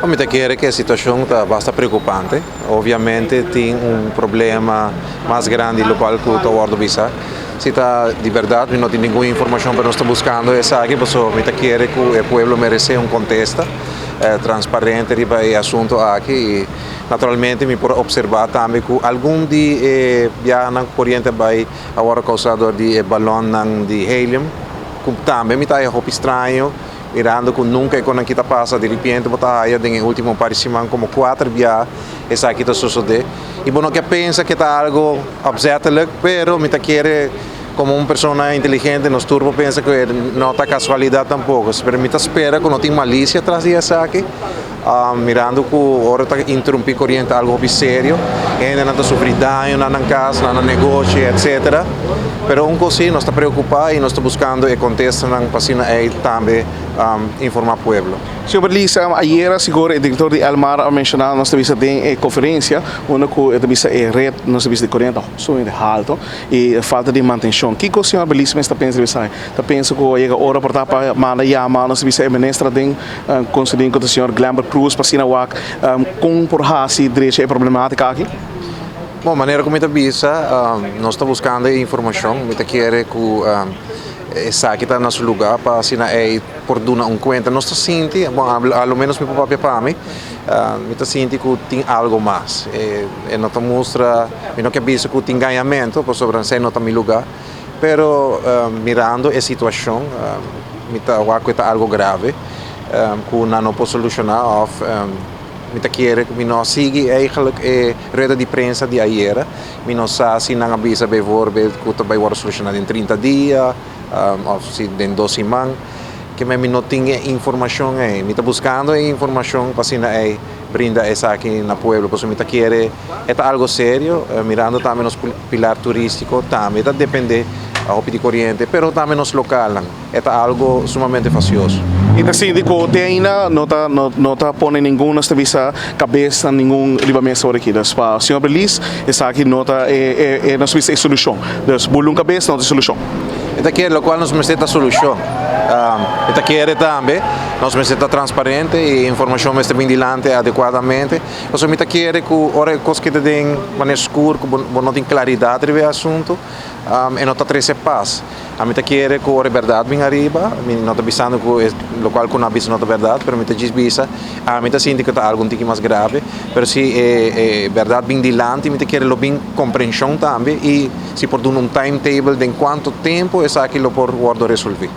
Mi ta kere ku e situashon ta basta preokupante. Obviamente tin un problema mas grandi lokual ku ta wòrdu bisa. Si ta di bèrdat mi no tin ningun informashon pero nos ta buskando esaki pasobra mi ta kere ku e pueblo meresé un kontesta transparente riba e asuntu aki i naturalmente mi por opservá tambe ku algun di e biahanan ku koriente a bai a wòrdu kousá dor di e balònnan di helium ku tambe mi ta haña hopi straño. Mirando ku nunka e konan ki ta pasa, di ripiente bo ta haya den e ultimo par di siman komo kuater bia esaki ta sosodé. I bo no ke pensa ke ta algo opzettelijk, pero mi ta kere komo un persona inteligente nos tur por pensa ku e no ta kasualidat tampoko. Pero mi ta spera ku no tin malisia tras di esaki, mirando ku ora ta interumpí koriente algo hopi serio, hendenan ta sufri daño na nan kas, na nan negoshi, etcetera. Pero un kos sí, nos ta preokupá i nos ta buskando e kontestanan pa asina ei tambe informá pueblo. Señor Berlis, ayera sigur e direktor di Elmar a menshoná nos ta bisa den e konferensia unda ku e ta bisa e ret nos ta bisa di koriente ta sumamente halto i falta di mantenshon. Kiko señor Berlis mes ta pensa riba esaki? Ta pensa ku a yega ora por ta pa manda yama nos ta bisa e minister den konsedin ku ta señor Glenbert Croes pa asina wak kon por hasi drecha e problematika aki? Bon, manera ku mi ta bisa, nos ta buskando e informashon. Mi ta kere ku esaki ta na su lugá pa asina ei por duna un kuenta. Nos ta sinti, bon, a lo ménos mi por papia pa mi, mi ta sinti ku tin algu mas. E no ta mustra, mi no ke bisa ku tin gañamentu, pasobra esei no ta mi lugá. Pero mirando e situashon, mi ta wak ku e ta algu grave ku nan no por solushoná òf. Mi ta kere ku mi no a sigui eigenlijk e rueda di prensa di ayera. Mi no sa si nan a bisa bijvoorbeeld ku ta bai wòrdu solushoná den 30 dia òf si den dos siman. Ke men mi no tin e informashon ei. Mi ta buskando e informashon pa asina ei brinda esaki na pueblo. Pasobra mi ta kere e ta algo serio mirando tambe nos pilar turístiko tambe ta dependé hopi di koriente pero tambe nos lokalnan. E ta algo sumamente fasioso. I ta sinti ku te ainda no ta no ta pone ningun nos ta bisa kabes na ningun riba mesa ora aki. Dus pa señor Beliz esaki no ta e e nos bisa e solushon. Dus bula un kabes no ta e solushon. E ta kere lokual nos mester ta solushon. E ta kere tambe nos mester ta transparente i informashon mester bin dilanti adekuadamente. Pasobra mi ta kere ku ora e kos keda den manera skur ku bo no tin klaridat riba e asuntu e no ta trese pas. Ami ta kere ku ora e bèrdat bin ariba, mi no ta bisando ku e lokual ku nan a bisa no ta bèrdat, pero mi ta djis bisa, ami ta sinti ku ta algu un tiki mas grave, pero si e e bèrdat bin dilanti mi ta kere lo bin komprenshon tambe i si por duna un timetable den kuantu tempu esaki lo por wòrdu resolví.